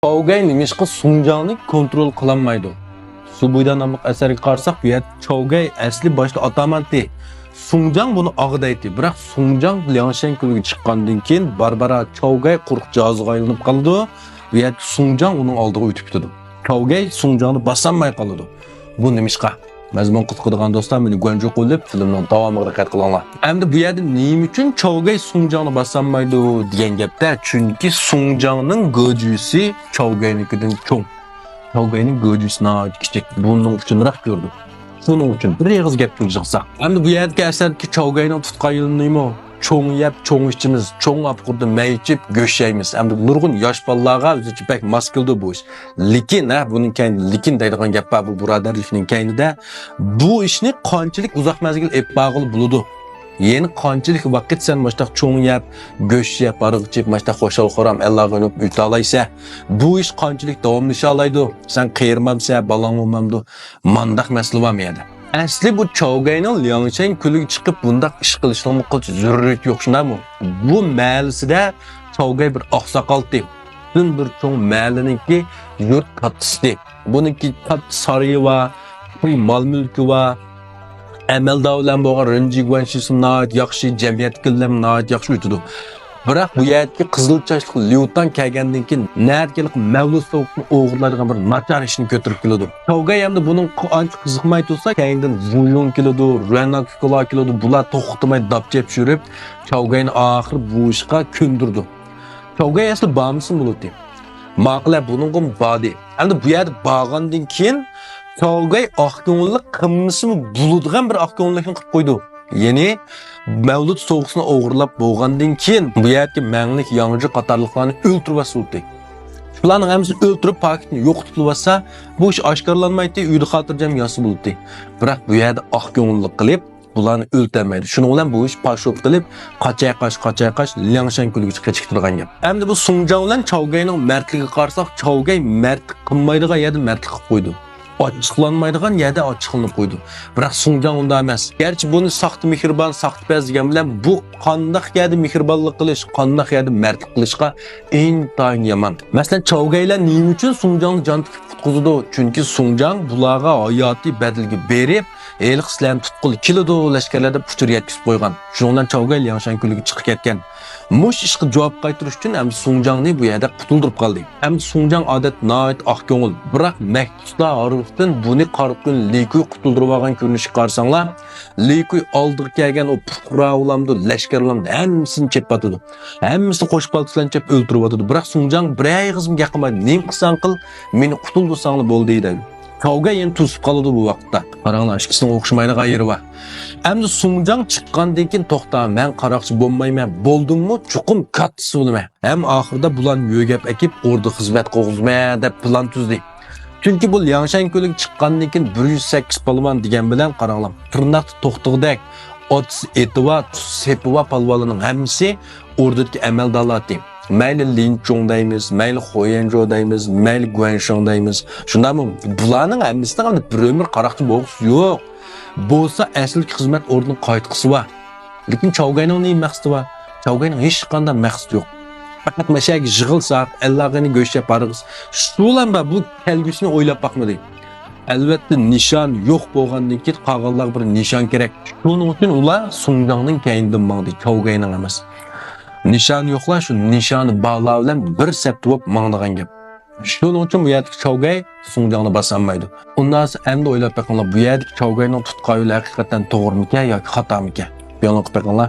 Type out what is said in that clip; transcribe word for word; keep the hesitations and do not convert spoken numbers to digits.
چاۋگەي نېمىشقا سۇڭجاڭنى كونترول قىلالمايدۇ؟ سۇ بويىدا ناملىق ئەسەرگە قارىساق، بۇ يەردە چاۋگەي ئەسلى باشتا ئاتامانتى. سۇڭجاڭ بۇنى ئاغا دەيتتى. بىراق سۇڭجاڭ لياڭشەن كۆلىگە چىققاندىن كېيىن بارا-بارا چاۋگەي قۇرۇق جازىغا ئايلىنىپ قالىدۇ. بۇ يەردە سۇڭجاڭ ئۇنىڭ ئالدىغا ئۆتۈپ كېتىدۇ. چاۋگەي سۇڭجاڭنى باسالماي قالىدۇ. بۇ نېمىشقا؟ مەزمۇن قىزىقىدىغان دوستلار، مېنى گۇەنجۇ قىلىپ فىلىمنىڭ داۋامىغا دىققەت قىلىڭلار. ئەمدى بۇ يەردە نېمە ئۈچۈن چاۋگەي سۇڭجاڭنى باسالمايدۇ دېگەن گەپتە، چۈنكى سۇڭجاڭنىڭ گېجۈسى چاۋگەينىڭكىدىن چوڭ. چاۋگەينىڭ گېجۈسى ناھايىتى كىچىك. بۇنىڭ ئۈچۈنرەك كۆردۈم. شۇنىڭ ئۈچۈن بىر ئېغىز گەپ قىلىشساق. ئەمدى بۇ يەردىكى ئەسەردىكى چاۋگەينىڭ تۇتقان يىلىنىمۇ چوڭ يەپ، چوڭ ئىچىمىز، چوڭ ئاپقۇردا مەي ئىچىپ، گۆش يەيمىز. ئەمدى نۇرغۇن ياش بالىلارغا ئۆزىچە بەك ماس كېلىدۇ بۇ ئىش. لېكىن، ھە، بۇنىڭ كەينىدە لېكىن دەيدىغان گەپ بار بۇ بۇرادەرلىكنىڭ كەينىدە. بۇ ئىشنى قانچىلىك ئۇزاق مەزگىل ئېلىپ بارغىلى بولىدۇ؟ يەنى قانچىلىك ۋاقىت سەن ماشتاق چوڭ يەپ، گۆش يەپ، ھارىق ئىچىپ، ماشتاق خۇشال-خۇرام ئەللاغا ئۈنۈپ ئۆتەلەيسە؟ بۇ ئىش قانچىلىك داۋاملىشالايدۇ؟ سەن قېرىمامسەن، بالاڭ بولمامدۇ؟ مانداق مەسىلە بارمۇ يەردە؟ ئەسلى بۇ چاۋگەينىڭ لياڭشەن كۆلىگە چىقىپ بۇنداق ئىش قىلىشنىڭمۇ قىلچە زۆرۈرىيىتى يوق، شۇنداقمۇ؟ بۇ مەھەللىسىدە چاۋگەي بىر ئاقساقالتى، پۈتۈن بىر چوڭ مەھەللىنىڭكى يۇرت كاتتىسى. بۇنىڭكى كاتتا سارىيى بار، قوي مال-مۈلكى بار. ئەمەلدار بىلەن بولغان رېنجى گۇەنشىسى ناھايىتى ياخشى، جەمئىيەتتىكىلەر بىلەن ناھايىتى ياخشى ئۆتىدۇ. بىراق بۇ يەردىكى قىزىل چاچلىق ليۇتاڭ كەلگەندىن كېيىن، نەدە كېلىپ مەۋلۇت سوۋغىسىنى ئوغرىلايدىغان بىر ناچار ئىشنى كۆتۈرۈپ كېلىدۇ. چاۋگەي ئەمدى بۇنىڭغا ئانچە قىزىقماي تۇرسا، كەينىدىن ۋۇيۇڭ كېلىدۇ، رۇەنناكۇكىلار كېلىدۇ، بۇلار توختىماي داپ چېپىپ يۈرۈپ، چاۋگەينى ئاخىرى بۇ ئىشقا كۆندۈرىدۇ. چاۋگەي ئەسلى بارمىسىمۇ بولاتتى. ماقۇل، بۇنىڭغىمۇ باردى. ئەمدى بۇ يەردە بارغاندىن كېيىن چاۋگەي ئاق كۆڭۈللۈك قىلمىسىمۇ بولىدىغان بىر ئاق كۆڭۈللۈكنى قىلىپ قويدى. يەنى مەۋلۇت سوۋغىسىنى ئوغرىلاپ بولغاندىن كېيىن بۇ يەردىكى مەڭلىك، ياڭجى قاتارلىقلارنى ئۆلتۈرۈۋەتسە بولاتتى. شۇلارنىڭ ھەممىسىنى ئۆلتۈرۈپ، پاكىتنى يوقىتىپ بولۇۋەتسە، بۇ ئىش ئاشكارىلانمايتتى، ئۆيدە خاتىرجەم ياتسا بولاتتى. بىراق بۇ يەردە ئاق كۆڭۈللۈك قىلىپ، بۇلارنى ئۆلتۈرەلمەيدۇ. شۇنىڭ بىلەن بۇ ئىش پاشوپ قىلىپ، قاچايقاش، قاچايقاش، لياڭشەن كۆلىگىچە قېچىپ كېتىدىغان گەپ. ئەمدى بۇ سۇڭجاڭ بىلەن چاۋگەينىڭ مەردلىكىگە قارىساق، چاۋگەي مەردلىك قىلمايدىغان يەردە مەردلىك قىلىپ قويىدۇ. ئاچچىقلانمايدىغان يەردە ئاچچىقلىنىپ قويىدۇ. بىراق سۇڭجاڭ ئۇنداق ئەمەس. گەرچە بۇنى ساختا مېھرىبان، ساختا پەز دېگەن بىلەن، بۇ قانداق يەردە مېھرىبانلىق قىلىش، قانداق يەردە مەردلىك قىلىشقا ئىنتايىن يامان. مەسىلەن، چاۋگەيلەر نېمە ئۈچۈن سۇڭجاڭنى جان تىكىپ قۇتقۇزىدۇ؟ چۈنكى سۇڭجاڭ بۇلارغا ھاياتىي بەدىلىگە بېرىپ، ھېلىقى سىلەرنى تۇتقىلى كېلىدۇ، لەشكەرلەر دەپ ئۇچۇر يەتكۈزۈپ قويغان. شۇنىڭ بىلەن چاۋگەي لياڭشەن كۆلىگە چىقىپ كەتكەن. مۇشۇ ئىشقا جاۋاب قايتۇرۇش ئۈچۈن ئەمدى سۇڭجاڭنى بۇ يەردە قۇتۇلدۇرۇپ قالدى. ئەمدى سۇڭجاڭ ئادەتتە ناھايىتى ئاق كۆڭۈل، بىراق مەكتۇسلار ھارۋىسىدىن بۇنى قارا قۇيۇن لىكۇي قۇتۇلدۇرۇۋالغان كۆرۈنۈشىگە قارىساڭلار، لىكۇي ئالدىغا كەلگەن ئۇ پۇقرا بولامدۇ، لەشكەر بولامدۇ، ھەممىسىنى چېپىۋاتىدۇ. ھەممىسىنى قوش پالتا بىلەن چېپىپ ئۆلتۈرۈۋاتىدۇ. بىراق سۇڭجاڭ بىر ئېغىزمۇ گەپ قىلمايدۇ. نېمە قىلساڭ قىل، مېنى قۇتۇلدۇرساڭلا بولدى دەيدۇ. چاۋگەي يەنە توسۇپ قالىدۇ بۇ ۋاقىتتا. قاراڭلار، ئىككىسىنىڭ ئوخشىمايدىغان يېرى بار. ئەمدى سۇڭجاڭ چىققاندىن كېيىن، توختا، مەن قاراقچى بولمايمەن، بولدۇممۇ چوقۇم كاتتىسى بولىمەن. ھەم ئاخىرىدا بۇلارنى يۆگەپ ئەكىپ ئوردا خىزمەت قىلغۇزىمەن دەپ پىلان تۈزدى. چۈنكى بۇ لياڭشەن كۆلىگە چىققاندىن كېيىن بىر يۈز سەككىز پالۋان دېگەن بىلەن، قاراڭلار، تىرناقتا توختىغۇدەك ئاتىسى ئېتى بار، تۇز سېپى بار پالۋانلارنىڭ ھەممىسى ئوردىدىكى ئەمەلدارلار ئىدى. مەيلى لىنچۇڭ دەيمىز، مەيلى خۇيەنجۇ دەيمىز، مەيلى گۇەنشىڭ دەيمىز. شۇنداقمۇ؟ بۇلارنىڭ ھەممىسىنىڭ ئەمدى بىر ئۆمۈر قاراقچى بولغۇسى يوق. بولسا ئەسلىدىكى خىزمەت ئورنىغا قايتقۇسى بار. لېكىن چاۋگەينىڭ نېمە مەقسىتى بار؟ چاۋگەينىڭ ھېچقانداق مەقسىتى يوق. پەقەت مەشەگە يىغىلساق، ئەللاغىنى گۆش يەپ بارىمىز. شۇلام بار، بۇ كەلگۈسىنى ئويلاپ باقمىدى. ئەلۋەتتە، نىشان يوق بولغاندىن كېيىن قالغانلارغا بىر نىشان كېرەك. شۇنىڭ ئۈچۈن ئۇلار سۇڭجاڭنىڭ كەينىدىن ماڭدى، چاۋگەينىڭ ئەمەس. نىشانى يوقلار شۇ نىشانى بارلار بىلەن بىر سەپتە بولۇپ ماڭىدىغان گەپ. شۇنىڭ ئۈچۈن بۇ يەردىكى چاۋگەي سۇڭجاڭنى باسالمايدۇ. ئۇنداق ئەمدى ئويلاپ بېقىڭلار، بۇ يەردىكى چاۋگەينىڭ تۇتقان يولى ھەقىقەتەن توغرىمىكەن ياكى خاتامىكەن؟ پىلان قىلىپ بېقىڭلار.